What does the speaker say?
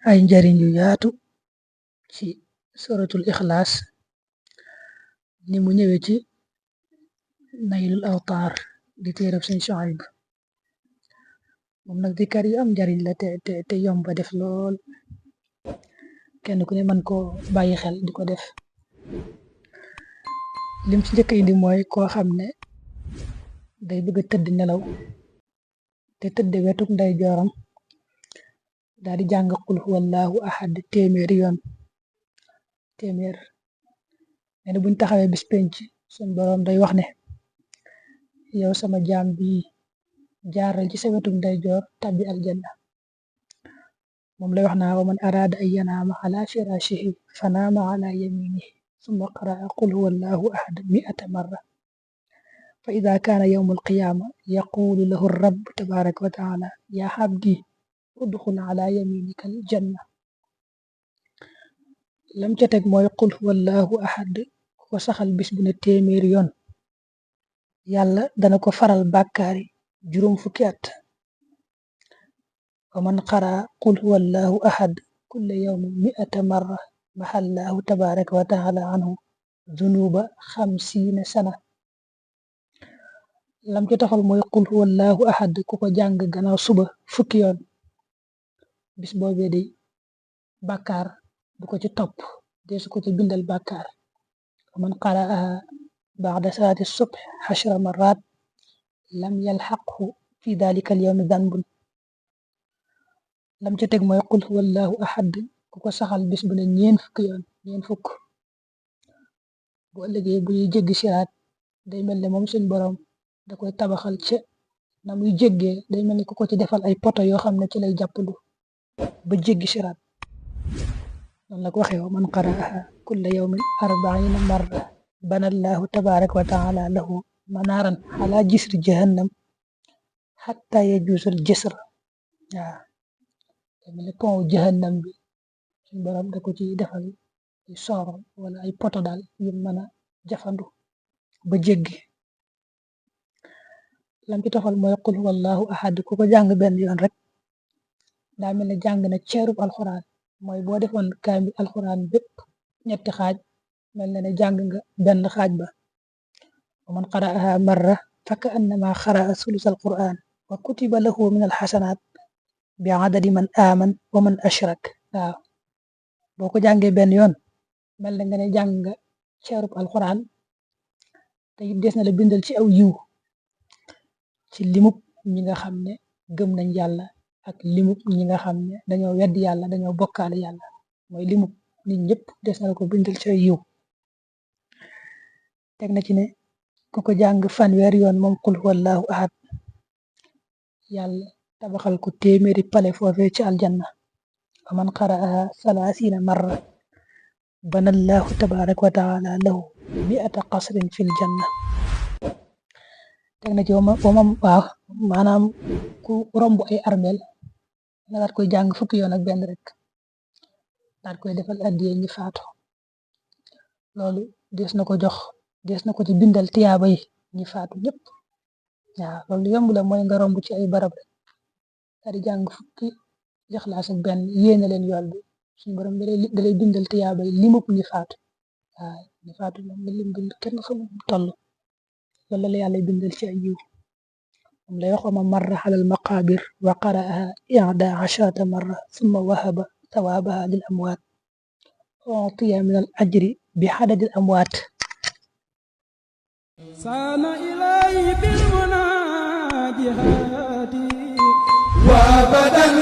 ay njariñ yu yaatu ci suratul ixlaas ni mu ñëwe ci naylul awtaar di téerab Sëñ Suhayb moom nag dikar yu am njariñ la te yomba def lool kenn ku ne mën ko bàyyi xel di ko def. lim ci njëkk indi mooy koo xam ne day bëgg tëdd nelaw te tëdd wetuk nday jooram daal di jàng qul huwallahu ahad téeméeri yoon téeméer nee na buñ taxawee bis penc suñ boroom day wax ne yow sama jaam bi jaaral ci sa wetuk nday joor tabbi aljanna. moom lay wax naa wa man araada an yanaama ala firashihi fanaama ala yaminihi summa qaraa qul huwallahu ahad 100 marra fa ida kaana yawmu alqiyaama yaqulu lahu rabb tabaraka wa taala ya abdi udxul ala yaminika aljanna. lam ca teg mooy qul huwallahu ahad ku ko saxal bis bu ne téeméeri yoon yàlla dana ko faral bàkkaari juróom fukki at. wa man qaraa qul huwallahu ahad kulla yawmin 100 marra maxallahu tabaraka wa taala anhu dunuba 50 sana. lam ca taxal mooy qul huwallahu ahad ku ko jàng gannaaw suba fukki yoon bis boobee di bàkkaar du ko ci topp deesu ko ci bindal bàkkaar. wa man qaraaha ba'da salaati subh 10 marrat lam yalxaqhu fi dalika al yawmi danbun. lam ca teg mooy qul huwallahu ahad ku ko saxal bis bu ne ñeen fukk bu ëllëgee bu ñuy jéggi siraat day mel ne moom suñ boroom da koy tabaxal ca na muy jéggee day mel ne ku ko ci defal ay poto yoo xam ne ci lay jàppandu ba jéggi siraat. noonu la ko waxee wa man qaraaha kulla yawmin 40 marra banallahu tabaraka wa taala lahu manaaran ala jisri jahannam xatta yajuusul jisr. waaw day mel ne pont jahannam bi suñ boroom da ko ci defal ay soor wala ay poto daal yu mën a jafandu ba jéggi. lam ci tofal mooy qul huwallahu ahad ku ko jàng benn yoon rek daa mel ne jàng na ceerub alxuraan mooy boo defoon kaamil alxuraan bépp ñetti xaaj mel na ne jàng nga benn xaaj ba. wa man qara'aha marra fa ka annama qara'a sulusal qur'an wa kutiba lahu min alxasanaat bi adadi man aman wa man ashrak. waaw boo ko jàngee benn yoon mel na nga ne jàng nga ceerub alxuraan te it des na la bindal ci aw yiw ci limub ñi nga xam ne gëm nañ yàlla ak limub ñi nga xam ne dañoo weddi yàlla dañoo bokkaale yàlla mooy limub nit ñëpp des na la ko bindal ci ay yiw. teg na ci ne ku ko jàng fanweer yoon moom qul huwallahu ahad yàlla tabaxal ko téeméeri pale foofee ci aljanna. wa man qara'aha 30 marra banallahu tabaraka wa taala lahu 100 qasrin fil janna. teg na ci wamam waaw maanaam ku romb ay armeel nga daat koy jàng fukki yoon ak benn rek daat koy defal addiye ñi faatu loolu des na ko ci bindal tiyaaba yi ñi faatu ñëpp. waaw loolu yomb la mooy nga romb ci ay barab rek daal di jàng fukki Ixlaas ak benn yéene leen yool bi suñu borom dalay bindal tiyaaba yi limub ñi faatu. waaw ñi faatu moom nga lim bind kenn xamul toll loolu la yàlla bindal ci ay yiw. moom lay wax ma marra alal maqabir wa qara'aha 11 marra summa wahaba thawabaha lil amwaat utiya min al ajri bi hadadil amwaat. saana ilaahi bil munajihati wa badan